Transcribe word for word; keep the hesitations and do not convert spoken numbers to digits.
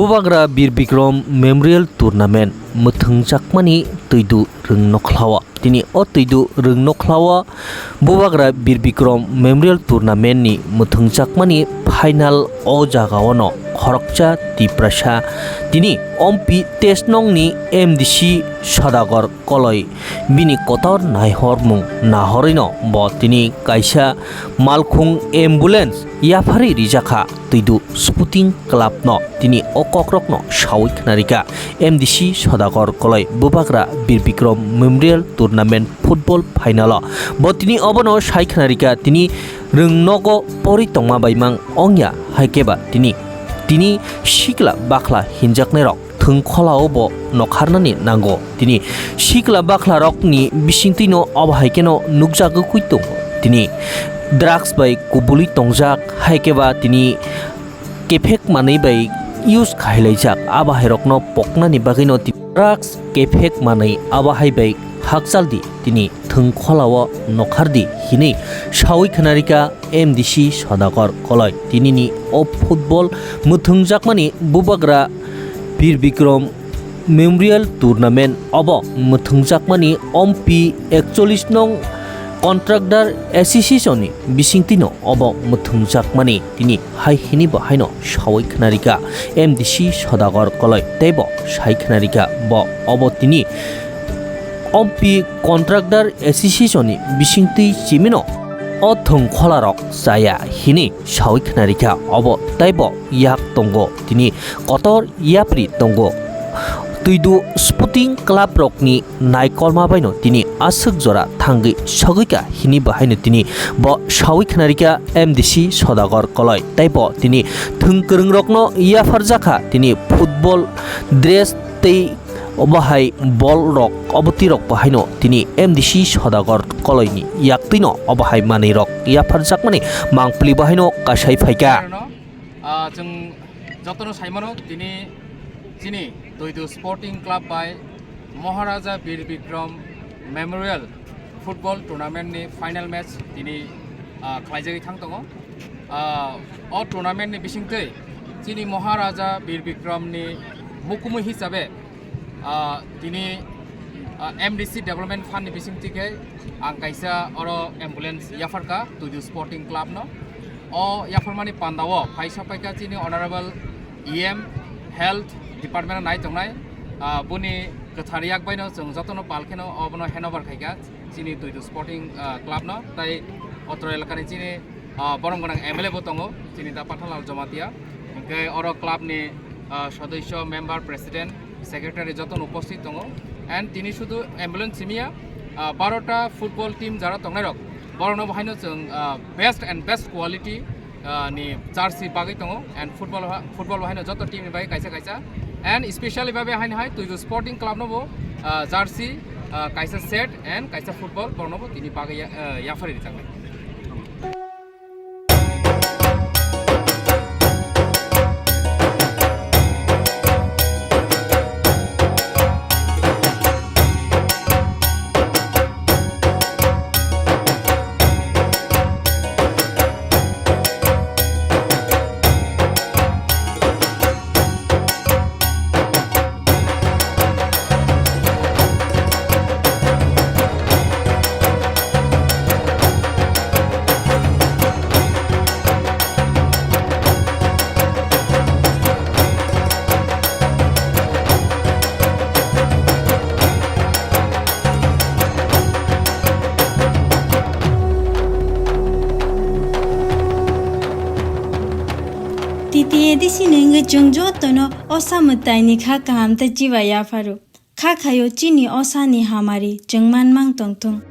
Bubagra Bir Bikram Memorial Tournament mwthwngjakmani twidu rwng nokhlao. Tini o twidu rwng nokhlao Bubagra Bir Bikram Memorial Tournament ni mwthwngjakmani final o jagao no khoroksa Tiprasa tini ompi test nongni M D C Sodagar Koloi bini kotor naihormung nahorwino bo tini kaisa malkhung ambulance yapharwi rijakha twidu Sporting Club no tini o kokrokno sawi khwnarikha M D C Sodagar Koloi Bubagra Bir Bikram Memorial Tournament Football Final o. Bo tini obono sai khwnarikha tini rwng nogo porwi tongma baimang ongya, haikhe ba tini, tini sikla bakhla hinjaknairok thwng kholao bo nokharnani nango. Tini sikla bakhlarokni bisingtwino obo hai kheno nukjagwi tongo. Tini drugs bai kubulwi tongjak, haikhe ba tini kephek manwi bai use khailaijak, abo hairokno poknani bagwino tini drugs kephek manwi abo hai bai hakchaldi tini thwng kholao nokhardi hinwi sawi khwnarikha M D C Sodagar Koloi. Tinini o football mwthwngjakmani Bubagra Bir Bikram Memorial Tournament obo mwthwngjakmani ompi ekchollish nong Contractor Association ni bisingtwino obo mwthwngjakmani tini hai hinwi bo haino sawi khwnarikha M D C Sodagar Koloi teibo sai khwnarikha bo obo tini ompi Contractor Association ni bisingtwi chimino o thwng kholarok chaya hinwi sawi khwnarikha obo teibo yak tongo tini kotor yapri tongo. Twidu Sporting Club rokni naikolma baino tini aswk jora thangwi sogwikha hinwi bo haino tini bo sawi khwnarikha M D C Sodagar Koloi teibo tini thwng kwrwngrokno yapharjakha tini football dress tei obo hai ball rok obo twi rok bo haino tini M D C Sodagar Koloini yaktwino obo hai manwi rok yapharjakmani mangpili bo haino kasai phaikha. Ah, chwng jotono saimano tini chini Twidu Sporting Club bai Maharaja Bir Bikram Memorial Football Tournament ni final match tini, ah, khlaijagwi thang tongo. Ah, o tournament ni bisingtwi chini Maharaja Bir Bikram ni mukumui hisabe, ah, tini, ah, M D C Development Fund ni bisingtwi khe ang kaisa oro ambulance yapharkha Twidu Sporting Club no. O yapharmani pandao phaisa phaikha chini Honorable E M Health Department nai tongnai, ah, boni kwthar yak baino chwng jotono pal kheno obono handover khaikha chini Twidu Sporting, ah, Club no. Tai otro elakani chini, ah, borom gwnang M L A bo tongo, chini da Pathanlal Jamatia. Hwnkhe oro club ni, ah, sodosyo, member, president, secretary jotono uposthit tongo. And tini sudhu ambulance simiya, ah, barota football team jara tongnairok, borokno bo haino chwng, ah, best and best quality, ah, ni jersey bagwi tongo. And football ha, football bo haino joto team ni bagwi kaisa kaisa. And specially babe haino hai Twidu Sporting Club no bo, ah, jersey, ah, kaisa set and kaisa football borokno bo tini bagwi ya, ah, yapharwi rijak nai. T T A D C ni wngwi chwng jotono osa mwtaini kha kaham tei chiba yapharo. Kha khaio chini osa ni hamari chwng manmang tongthung.